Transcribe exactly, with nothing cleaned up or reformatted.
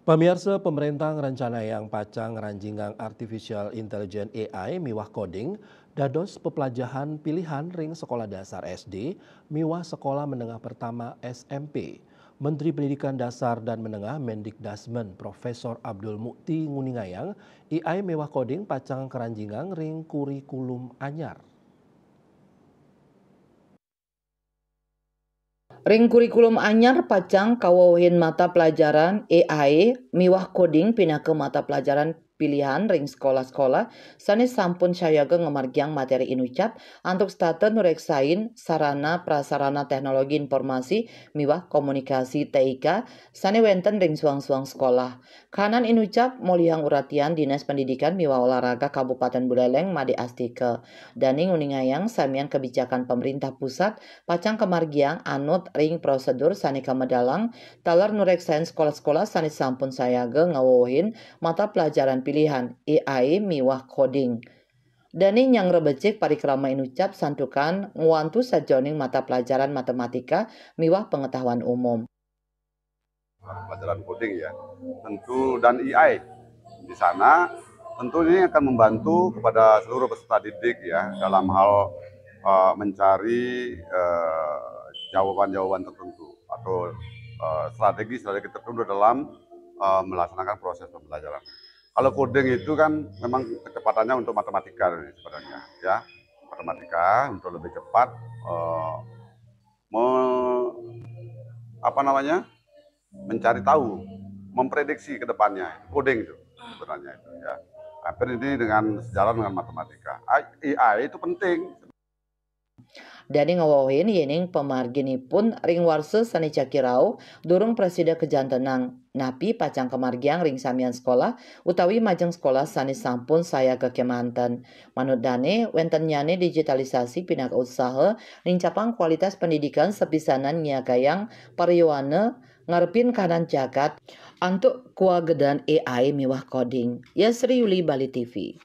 Pamiarsa, pemerintah ngrancanayang pacang ngranjingang artificial intelligence A I miwah coding dados pepelajahan pilihan ring sekolah dasar S D miwah sekolah menengah pertama S M P. Menteri Pendidikan Dasar dan Menengah Mendikdasmen Profesor Abdul Mukti nguningayang A I miwah coding pacang karanjingang ring kurikulum anyar. Ring kurikulum anyar pacang kawewehin mata pelajaran A I miwah coding pinaka mata pelajaran pilihan ring sekolah-sekolah sane sampun sayaga ngamargiang materi inucap antuk setata nureksain sarana prasarana teknologi informasi miwah komunikasi T I K sane wenten ring suang-suang sekolah. Kahanan inucap molihang uratian Dinas Pendidikan miwah Olahraga Kabupaten Buleleng made astika. Dane nguningayang samian kebijakan pemerintah pusat pacang kamargiang anut ring prosedur sane kamedalang taler nureksain sekolah-sekolah sane sampun sayaga ngawewehin mata pelajaran pilihan A I miwah coding. Dane nyanggra becik parikrama inucap santukan ngwantu sajeroning mata pelajaran matematika miwah pengetahuan umum. Pelajaran coding ya, tentu dan A I di sana tentu ini akan membantu kepada seluruh peserta didik ya dalam hal uh, mencari uh, jawaban-jawaban tertentu atau uh, strategi-strategi tertentu dalam uh, melaksanakan proses pembelajaran. Kalau coding itu kan memang kecepatannya untuk matematika sebenarnya ya, matematika untuk lebih cepat uh, me, apa namanya mencari tahu, memprediksi ke depannya, coding itu sebenarnya itu ya. Hampir ini dengan sejalan dengan matematika. A I itu penting. Dane ngawewehin yening pamarginipun ring warsa sane jagi rauh durung prasida kajantenang, napi pacang kamargiang ring samian sekolah utawi majeng sekolah sane sampun sayaga kemanten. Manut dane, wentennyane digitalisasi pinaka usaha nincapang kualitas pendidikan sapisanan nyiagayang paryowana ngarepin kahanan jagat antuk kawagedan A I miwah coding. Yasri Yuli, Bali T V.